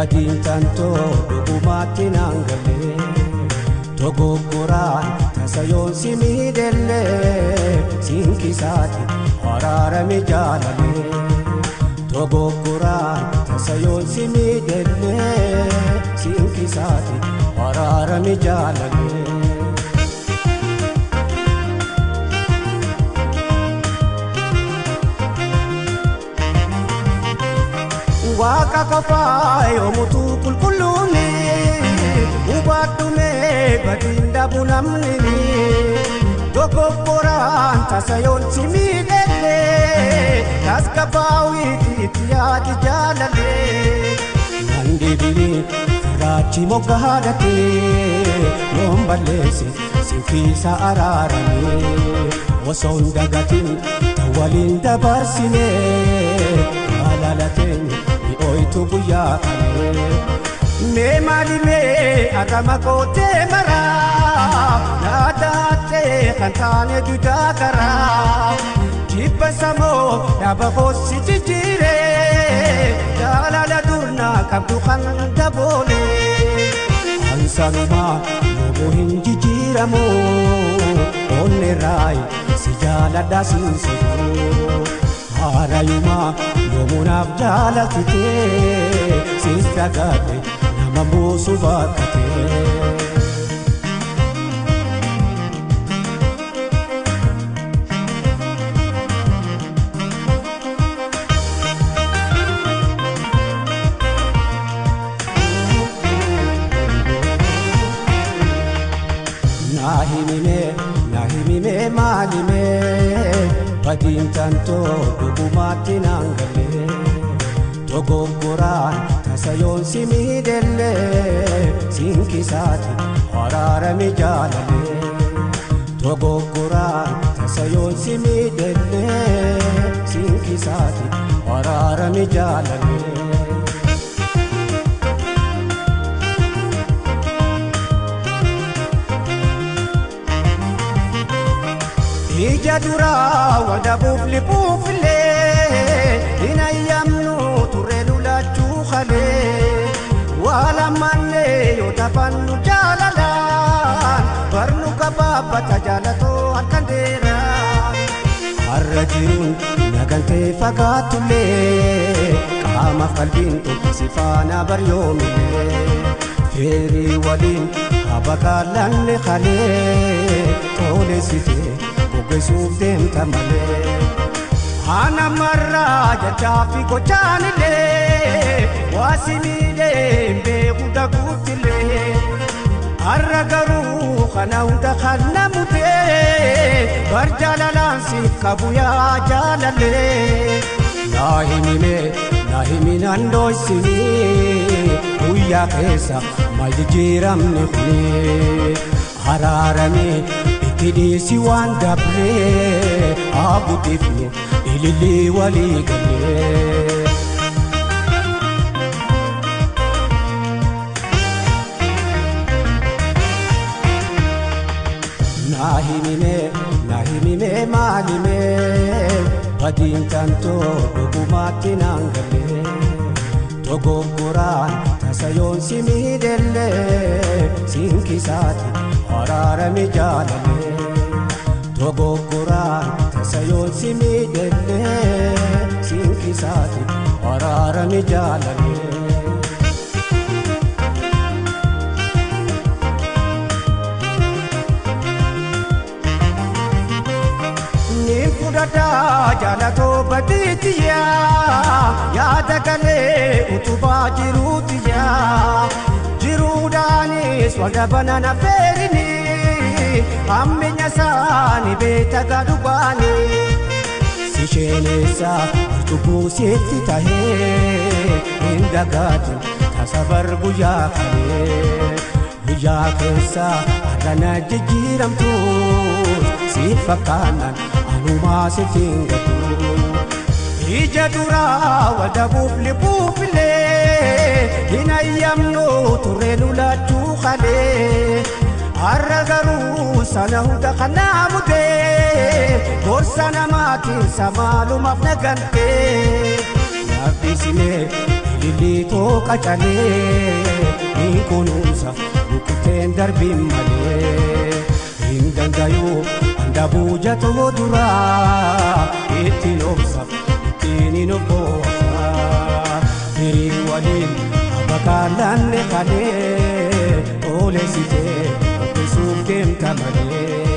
Badiin tantoo dhugumaatti naan galee dogoggoraan tasa yoon si miidhellee siinqisaati araarame jaalalee dogoggoraan tasa yoon si miidhellee siinqisaati araarame jaalalee. Waaqa qofaa yoomutu qulqulluuni hubaddumee badiin dhabu namni dogoggoraan tasa yoon si miidhellee tasgabaawiiti itti yaadi jaalalee. Nan deebi'ee firaachi moggaadhatee yoon balleesse sinkiisa araaramee osoo hin dagatin tan waliin dabarsinee jaalalateen. Oitu guyyaa kanee mee maali mee arrama kootee maraa naadaatee kan taane duudaa karaa jibba samoo dhaaba koossi jijjiiree jaalala durnaa qabdu kan daboolee ansanumaa yoomuu hin jijjiiramu onnee raayi si jaaladhaa siin siruu. Haarayumaa yoomuunaaf jaalatitee siis dagaate nama buusu bakkatee. Naa himimee maalimee. Badiin tantoo dhugumaatti naan galee dogoggoraan tasa yoon si miidhellee siinqisaati araarame jaalalee dogoggoraan tasa yoon si miidhellee siinqisaati araarame jaalalee. Ija duraa wal dhabuuf libuufillee hin ayyamnu turre lulachuu kalee waa lamannee yoo taphannu jaalalaan barnu gabaabbata jaalatoo harkaan dheeraa. Har'a jiruun nagantee fagaatullee qaamaaf qalbiin si faana baryoomillee feerii waliin habaqaalanne kalee toolessitee. Goggoisuuf deemta malee. Ana marraa jechaa fi gochaanillee waa si miidhee beeku daguutillee. Har'a garuu kana hunda kan namutee bar jaalalaan siif qabu yaa jaalalee. Naa himimee naa himinaan dho'isinii guyyaa keessa maal jijjiiramni kuni araaramee. Itti waan dabree abuutifnu ililii walii galee. Naa himimee maalimee badiin tantoo dhugumaatti naan galee dogoggoraan tasa yoon si miidhellee siinqisaati araarame jaalalee dogoggoraan tasa yoon si miidhellee siinqisaati araarame jaalalee. Fudhadhaa jaalatoo badiitiyaa yaada galee utubaa jiruutiyaa jiruudhaanis wal dhabanaan affeerini hamminya isaanii beekta gadhubaanii si sheenessa utubuu sitti tahee hin dagaatin tasa bar guyyaa kalee guyyaa keessa har'a jijjiiramtuus si fakkaannaan. Anumaa sitiin gatu ija duraa wal dhabuuf libuufillee hin ayyamnu turre lulachuu kalee har'a garuu sana hunda kanaa mudee gorsa namaatiin samaalumaaf nagantee naaf dhiisimee Ilillitoo qacalee ni kunuunsa rukutteen darbiin malee. Hin dandayuu handabuu jatoo duraa ittiin obsa ittiin hin obboota. Firii waliin abakaalanne kalee oleessitee obbisuuf deemta malee.